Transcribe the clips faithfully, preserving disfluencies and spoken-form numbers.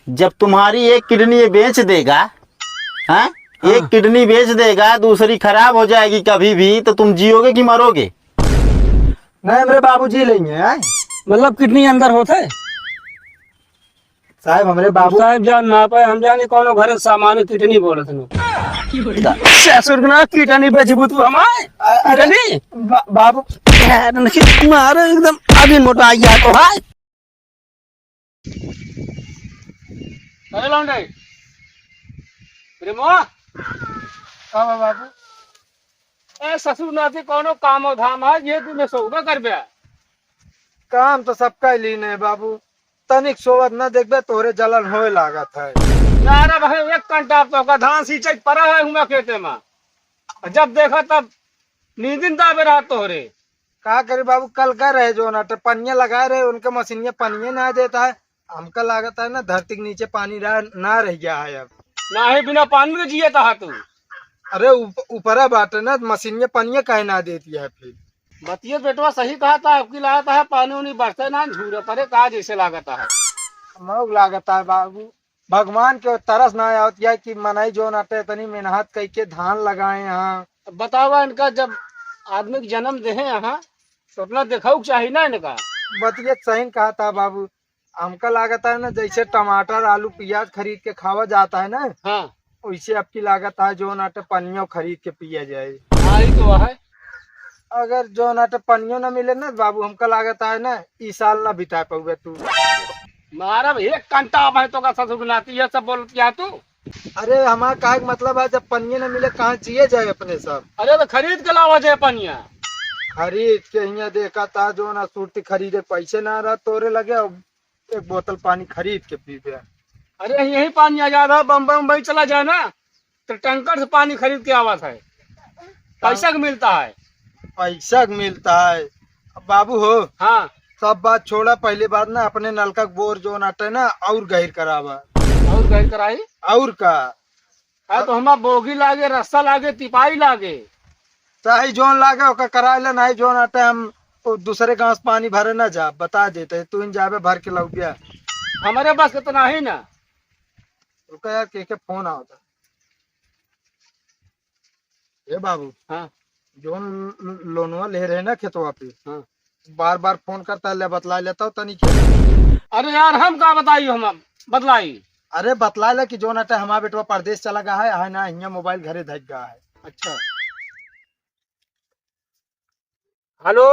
जब तुम्हारी एक किडनी ये बेच देगा, हाँ? एक हाँ। किडनी बेच देगा, दूसरी खराब हो जाएगी कभी भी, तो तुम जियोगे कि मरोगे? नहीं, हमरे बाबूजी लेंगे, हैं? मतलब किडनी अंदर होत है? साहब, हमरे बाबू साहब जान ना पाए, हम जाने कौनो घरे सामान किडनी बोलत नो। ससुर के ना किडनी बेचबू तू हमार? अ-, अरे, किडनी? बा-, बाबू, मारे एकदम अभी मोटा आ गया तो है। अरे लौंडे, प्रेमवा। का बा बाबू? ए ससुर नाती कौनो काम धाम है, ये दिन में सोबे करबे? काम तो सबका ही लीन है बाबू, तनिक सोवत न देखबे तोहरे जलन होए लागत है। यार अब है एक कंटा तो का धान सींचे पड़ा है हुआ खेते में, जब देखा तब नींदिन दाबे रहा तोहरे। का करी बाबू, कल का रहे जो ना, तो पनिया लगाए रहे, उनके मशीनिया पनिया ना देता है। हमका लागत है ना, धरती के नीचे पानी रह, ना रह गया है अब। ना ही बिना पानी के जियत है तू। अरे उप-, ऊपरा बाटे ना, मशीनिया पनिया काहे ना देती है फिर? बतिये बेटवा सही कहा था, आपकी लागत है पानी उनी बरसे ना, झूरे परे का जैसे लागत है। हमको लागत है बाबू, भगवान के तरस ना आवत या कि मनई जोन अटे इतनी मेहनत कइके धान लगाए हैं। बतावा इनका, जब आदमी के जन्म देहे यहाँ तो उतना देखाऊ के चाही ना इनका। बतिया सही कहा था बाबू, हमका लागत है ना जैसे टमाटर आलू प्याज खरीद के खावा जाता है ना, हाँ। वैसे आपकी लागत है जोन अटे पनियो खरीद के पिया जाए। हाँ, ई तो है। अगर जोन अटे पनियो ना मिले ना बाबू, हमका लागत है ना ई साल ना बिता पाउबे तू। मारा एक कंटा अब है तो का ससुर नाती ये सब बोलत क्या तू? अरे हमार कहे के मतलब है, जब पनिया न मिले कहाँ जिए जाए अपने सब? अरे तो खरीद के लावा जाए पनिया। खरीद के हियाँ देखा था, जो ना सुरती खरीदे पैसे ना रह तोरे लगे, अब एक बोतल पानी खरीद के पीबे। अरे यही पानी आ जाता, बम्बई उम्बई चला जाए ना, तो टैंकर से पानी खरीद के आवत है, पैसा के मिलता है। पैसा के मिलता है। अब बाबू हो, हाँ। सब बात छोड़ा, पहली बात ना अपने नलका के बोर जोन आटे ना और गहिर करावा। और गहिर कराई? और का? हाँ, तो हमार बोगी लागे, रस्सा लागे, तिपाई लागे। चाहे जोन लागे ओका कराए ले, नहीं जोन आटे हम वो दूसरे गांव से पानी भरे ना जा, बता देते, तू इन जाबे भर के लौबिया। हमारे बस के तो नहीं ना। रुका यार, के के फोन आवता। ए बाबू, हाँ। जोन ल-, लोनवा ले रहे ना खेतवा पे, हाँ। बार बार फोन करता है, ले बतला लेता हूँ तनी के। अरे यार, हम का बताई, हम बतलाई? अरे बतला ले कि जोन अटे हमारा बेटवा परदेश चला गया है, है ना, हियाँ मोबाइल घरे धक गया है। अच्छा। हेलो।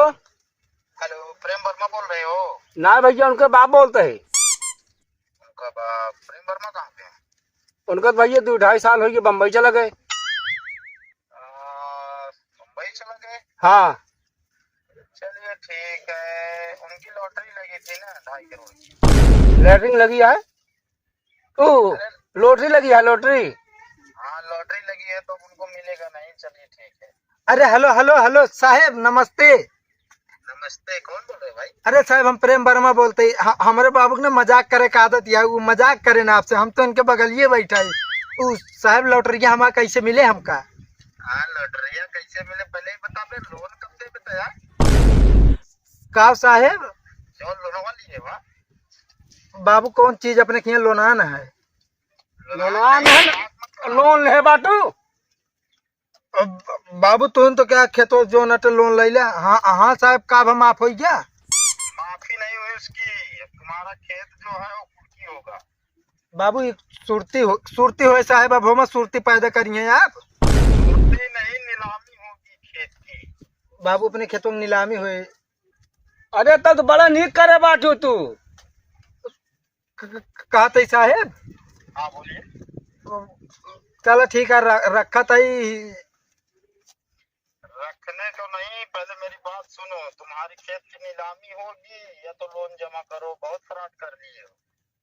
हेलो, प्रेम वर्मा बोल रहे हो? ना भैया, उनके बाप बोलते हैं। उनका बाप प्रेम वर्मा कहाँ पे है? उनका तो भैया दो ढाई साल हो गए, बम्बई चला गए। आ, बम्बई चला गए? हाँ। चलिए ठीक है, उनकी लॉटरी लगी थी ना ढाई करोड़ की। लॉटरी लगी है? ओ, अरे लॉटरी लगी है, लॉटरी? हाँ, लॉटरी लगी है तो उनको मिलेगा नहीं। चलिए ठीक है। अरे हेलो, हेलो, हेलो साहेब, नमस्ते। नमस्ते, कौन बोल रहे हो भाई? अरे साहेब, हम प्रेम वर्मा बोलते हैं। ह-, हमरे बाबू के ना मजाक करे के आदत है, वो मजाक करे ना आपसे, हम तो इनके बगलिए बैठा है। उ साहेब, लॉटरिया हमारा कैसे मिले हमका? हाँ, लॉटरिया कैसे मिले, पहले ही बता दे, लोन कब दे बताया? का साहेब? जो लोन वाली है वा? बाबू, कौन चीज अपने के यहाँ लोनान है? लोनान है, लोन ले बाटू? अब बाबू, तुम तो क्या खेतो जो नट लोन ले ले? हाँ, हाँ साहब, का अब माफ हो गया? माफी नहीं हुई उसकी, अब तुम्हारा खेत जो है वो कुर्की होगा। बाबू, एक सुरती हो, सुरती होए साहब, अब हम सुरती पैदा करिए आप। सुरती नहीं, नीलामी होगी खेत की। बाबू, अपने खेतों में नीलामी होए। अरे, तब तो बड़ा नीक करे बाटू तू। क-, क-, कहत है साहेब? हाँ, बोलिए। चलो ठीक है, र-, रखत है। रखने को नहीं, पहले मेरी बात सुनो। तुम्हारी खेत की नीलामी होगी या तो लोन जमा करो, बहुत फ्रॉड कर लिए हो।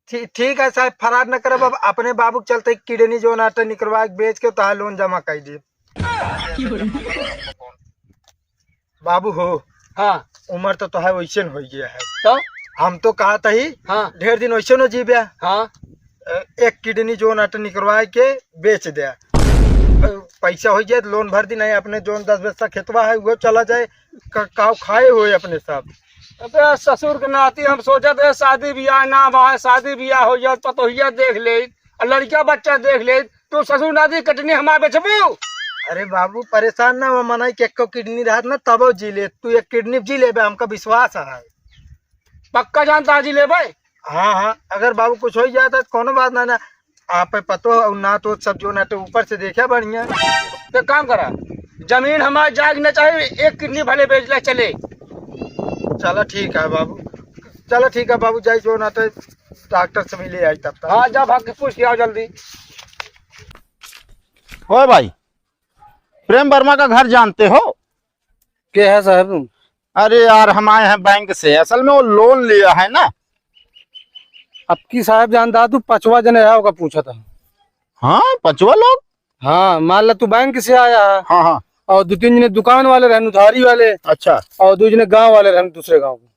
ठी-, ठीक है साहेब, फ्रॉड न करब। अब अपने बाबू के चलते किडनी जो नाटे निकलवा के बेच के तोहार लोन जमा कर दी। बाबू हो। हाँ। उम्र तो तोहार वैसे न हो गया है। तो? हम तो कहत ही, हाँ। ढेर दिन वैसे न जीबे। हाँ। अ, एक किडनी जो नाटे निकलवा के बेच दे। अ, पैसा हो जाए तो लोन भर दी, नहीं अपने जो दस बीस खेतवा है वो चला जाए। क-, काव खाए हुए अपने सब। अबे ससुर के नाती हम सोचत रहे शादी बियाह ना बाय, शादी बियाह होइ जात, पतोहिया देख लेइत, अउर लड़िका बच्चा देख लेइत, तू ससुर नाती किडनी हमार बेचबू? अरे बाबू, परेशान ना हो, मनई के एक्को किडनी रहत ना, तबो जी लेत। तू एक किडनी जी लेबे, हमका विश्वास है। पक्का जानता जी लेबे? हाँ, हाँ, अगर बाबू कुछ होइ जात है तो कौनो बात ना, ना, आप पतो अउर नात सब जौन आटे ऊपर से देखे बढ़िया। तो काम करा, जमीन हमार जाग न चाहे, एक किडनी भले बेच ले चले। चला ठीक है बाबू, चला ठीक है बाबू, जाई जौन आटे डॉक्टर से मिले आई तब तक। हाँ, जा भाग के पूछ के आओ जल्दी। ओए भाई, प्रेम वर्मा का घर जानते हो? के है साहब तुम? अरे यार, हम आए हैं बैंक से, असल में वो लोन लिया है ना। अब की साहब जानता तू, पचवा जने है, ओका पूछा था। हाँ, पचवा लोग? हाँ, मान ला तू बैंक से आया है। हाँ, हाँ। और दो तीन जने दुकान वाले रहन, उधारी वाले। अच्छा। और दो जने गांव वाले रहन, दूसरे गांव के।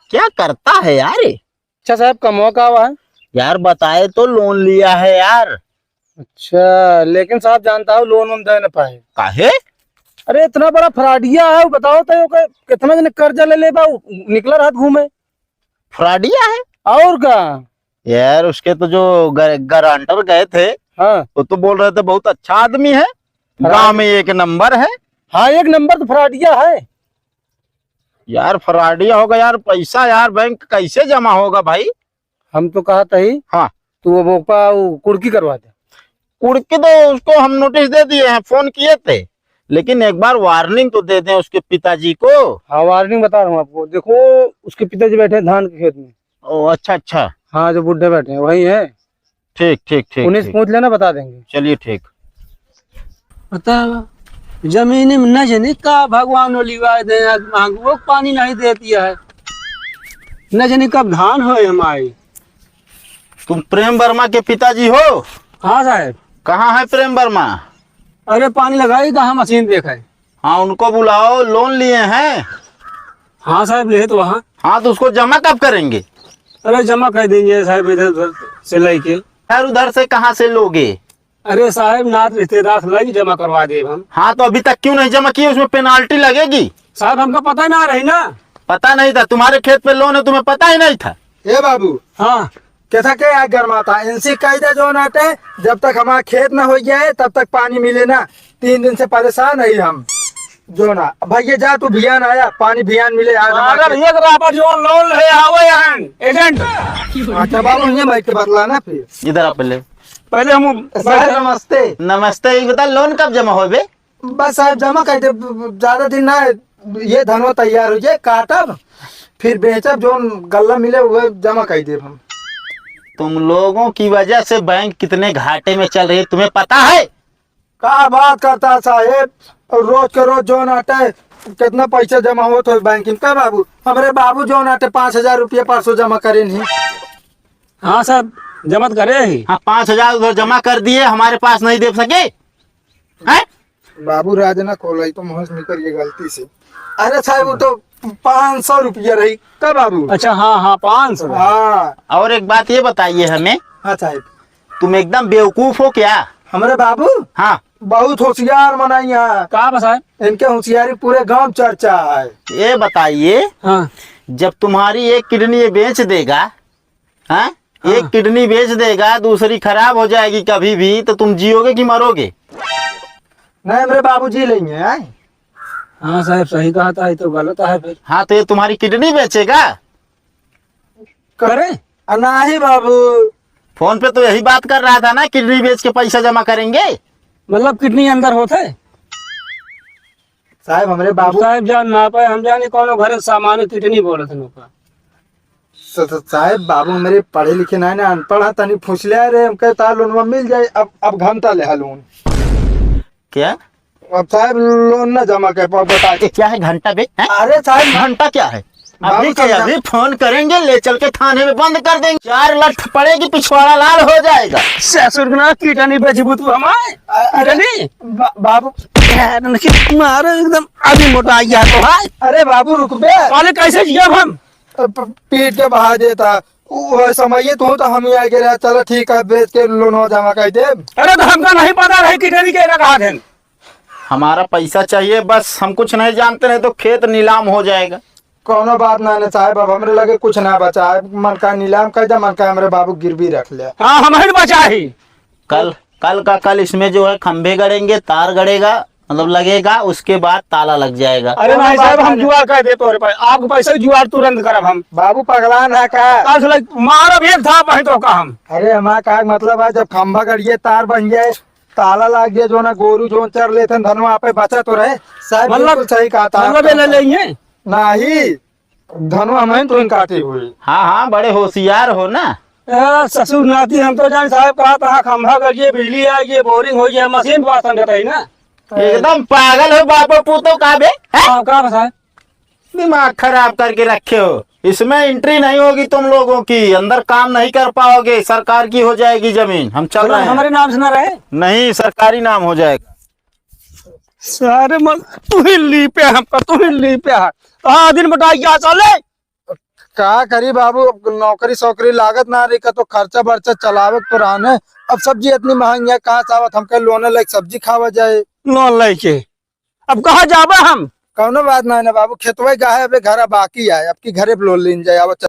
क्या करता है यार ये? अच्छा साहब, कमवा का हुआ है? यार बताए तो, लोन लिया है यार। अच्छा, लेकिन साहब जानता हो, लोन वोन दे न पाए। काहे? अरे इतना बड़ा फ्राडिया है, वो बताओ तो, ओके कितना दिन कर्जा ले ले बा, वो निकला रहत घूमे। फ्राडिया है? और का? यार उसके तो जो गर-, गारंटर गए थे, हाँ। वो तो बोल रहे थे बहुत अच्छा आदमी है, फ्राड- गांव में एक नंबर है। हाँ, एक नंबर तो फ्राडिया है। यार फ्राडिया होगा यार, पैसा यार बैंक कैसे जमा होगा भाई? हम तो कहा था ही। हाँ। तू अब ओपा वो कुड़की करवा दे। कुड़की तो उसको हम नोटिस दे दिए हैं, फोन किए थे, लेकिन एक बार वार्निंग तो दे दें उसके पिताजी को। हाँ, वार्निंग बता रहा हूँ आपको। देखो, उसके पिताजी बैठे हैं धान के खेत में। ओ, अच्छा, अच्छा। हाँ, जो बूढ़े बैठे हैं, वही है। ठीक, ठीक, ठीक, उन्हीं से ठीक। पूछ लेना, बता देंगे। चलिए, ठीक। बतावा, जमीन में न जाने का भगवान ओलिवा दे, आज मांगो पानी नहीं देती है, न जाने कब धान होए हमारी। तुम प्रेम वर्मा के पिताजी हो? हाँ साहब। कहाँ है प्रेम वर्मा? अरे पानी लगाई, कहाँ मशीन देखे? हाँ, उनको बुलाओ, लोन लिए हैं। हाँ साहब, लिए तो वहाँ। हाँ, तो उसको जमा कब करेंगे? अरे जमा कर देंगे साहब, इधर उधर से लेके। यार उधर से कहाँ से लोगे? अरे साहब, नात रिश्तेदार से लाई, जमा करवा देब हम। हाँ, तो अभी तक क्यों नहीं जमा किए? उसमें पेनाल्टी लगेगी। साहब, हमका पता ना रही ना। पता नहीं था? तुम्हारे खेत पे लोन है, तुम्हें पता ही नहीं था? ए बाबू। हाँ। कैसा के यार गरमाता? इनसे कह दे जौन आटे, जब तक हमारा खेत ना हो जाए, तब तक पानी मिले ना। तीन दिन से परेशान है हम। जौन आ, भैया जा तू, बिहान आया, पानी बिहान मिले, आज हमारा अरे खेत भैया, तो राबर जौन लोन ले आवे हैं, एजेंट। अच्छा बाबू, ये माइक के बतला ना फिर। इधर आप पहले। पहले हम साहब, नमस्ते। नमस्ते, ये बता, लोन कब जमा होबे? बस साहब, जमा कर दे, ज्यादा दिन ना है, ये धनवा तैयार हो जाए, काटब, फिर बेचब, जौन गल्ला मिले, वो जमा कर देब हम। तुम लोगों की वजह से बैंक कितने घाटे में चल रही है, तुम्हें पता है? का बात करता है साहेब? रोज के रोज जौन आटे, कितना पैसा जमा होत हो बैंक में? का बाबू, हमरे बाबू जौन आटे पाँच हजार रुपया परसों जमा करे नहीं। हाँ साहब, जमा तो करे ही। हाँ, पाँच हजार उधर जमा कर दिए, हमारे पास नहीं दे सके, हैं? बाबू राज ना खोलाई तो मुँह से निकल गई गलती से। अरे साहब, वो तो पाँच सौ रुपया रही। का बाबू? अच्छा, हाँ, हाँ, पाँच सौ। हाँ। और एक बात ये बताइए हमें। हाँ साहब। तुम एकदम बेवकूफ हो क्या? हमरे बाबू? हाँ। बहुत होशियार मनई है। का बताए? इनके होशियारी पूरे गांव चर्चा है। ये बताइए, हाँ। जब तुम्हारी एक किडनी ये बेच देगा, हाँ? हाँ। एक किडनी बेच देगा, दूसरी खराब हो जाएगी कभी भी, तो तुम जियोगे कि मरोगे? नहीं, मेरे बाबूजी लेंगे, हैं? हाँ साहब, सही कहा था, ये तो गलत है फिर। हाँ, तो ये तुम्हारी किडनी बेचेगा? करे? आ, नहीं बाबू। फोन पे तो यही बात कर रहा था ना, किडनी बेच के पैसा जमा करेंगे। मतलब किडनी अंदर होता है? साहब, हमरे बाबू साहब जान ना पाए, हम जाने कौनो घरे सामान्य किडनी बोलत हैं ओका। स-, स-, साहब, बाबू हमरे पढ़े लिखे ना है ना, अनपढ़ है, तनी फुसले रे, हमके ता लोनवा मिल जाए, अब, अब घंटा ले हा लोन। क्या? अब साहब लोन ना जमा कर पाओ, बता। ये क्या है घंटा बे? हैं? अरे साहब, घंटा क्या है? बाबू अभी के समझा। अभी फोन करेंगे, ले चल के थाने में बंद कर देंगे। चार लठ पड़ेगी, पिछवाड़ा लाल हो जाएगा। ससुर ना किडनी बेचबू तू हमार? अ-, अरे किडनी? बा-, बाबू। मारो एकदम अभी मोटा गया तो है। अरे बाबू रुक बे। साले कैसे जियब हम? अ, प-, पीट के बहा देता। वो समय तो, तो हम ही आगे रहा, चलो ठीक है, बेच के लोन जमा कर दे। अरे तो हमका नहीं पता रहे किडनी के रखा है। हमारा पैसा चाहिए बस, हम कुछ नहीं जानते, नहीं तो खेत नीलाम हो जाएगा। कौनो बात ना, ना साहब, अब हमरे लगे कुछ ना बचा है। मन का नीलाम कर दे, मन का हमरे बाबू गिरवी रख ले। हाँ, हम ही बचा ही। कल, कल का कल इसमें जो है खंभे गड़ेंगे, तार गड़ेगा, मतलब लगेगा, उसके बाद ताला लग जाएगा। अरे कौनो नहीं बात साहब, हम ना। जुगाड़ कर दे तोरे पर, आपके पैसे जुगाड़ तुरंत करब हम। बाबू पगला ना का? आज लग मारब एक धाप वहीं तो का हम। अरे हमारा का मतलब है, जब खंभा गड़िए, तार बन जाए, ताला लाग गया, जो ना गोरू जोन चर लेते हैं, धनवा आपे बचा तो रहे। साहब मतलब, बिल्कुल सही कहा था मतलब आपका। ये ले लेंगे? नहीं, धनवा हम तो काटी हुई। हाँ, हाँ, बड़े होशियार हो ना। ए, ससुर नाती हम तो जान साहब कहा था, खंभा गड़िए, बिजली आ गई, बोरिंग हो गया, मशीन बात हम बताई ना। एकदम पागल हो बापो पूतो का बे, हैं? हाँ, का बताए? दिमाग खराब करके रखे हो। इसमें एंट्री नहीं होगी तुम लोगों की, अंदर काम नहीं कर पाओगे, सरकार की हो जाएगी जमीन। हम चल मतलब रहे हैं। हमारे नाम से ना रहे? नहीं, सरकारी नाम हो जाएगा। सारे मन तू ही ली पे हम पर, तू ही ली पे है। हाँ, दिन बटाई क्या चले? का करी बाबू, अब नौकरी सौकरी लागत ना रही का, तो खर्चा बर्चा चलावे के तो रहने। अब सब्जी इतनी महंगी है, कहाँ से आवत? हमके लोन लेके सब्जी खावा जाए। लोन लेके अब कहाँ जाबे हम? कौनो बात ना है ना बाबू, खेतवा गा है, अबे घर बाकी है, अब की घरे पे लोन लेन जाए, आवत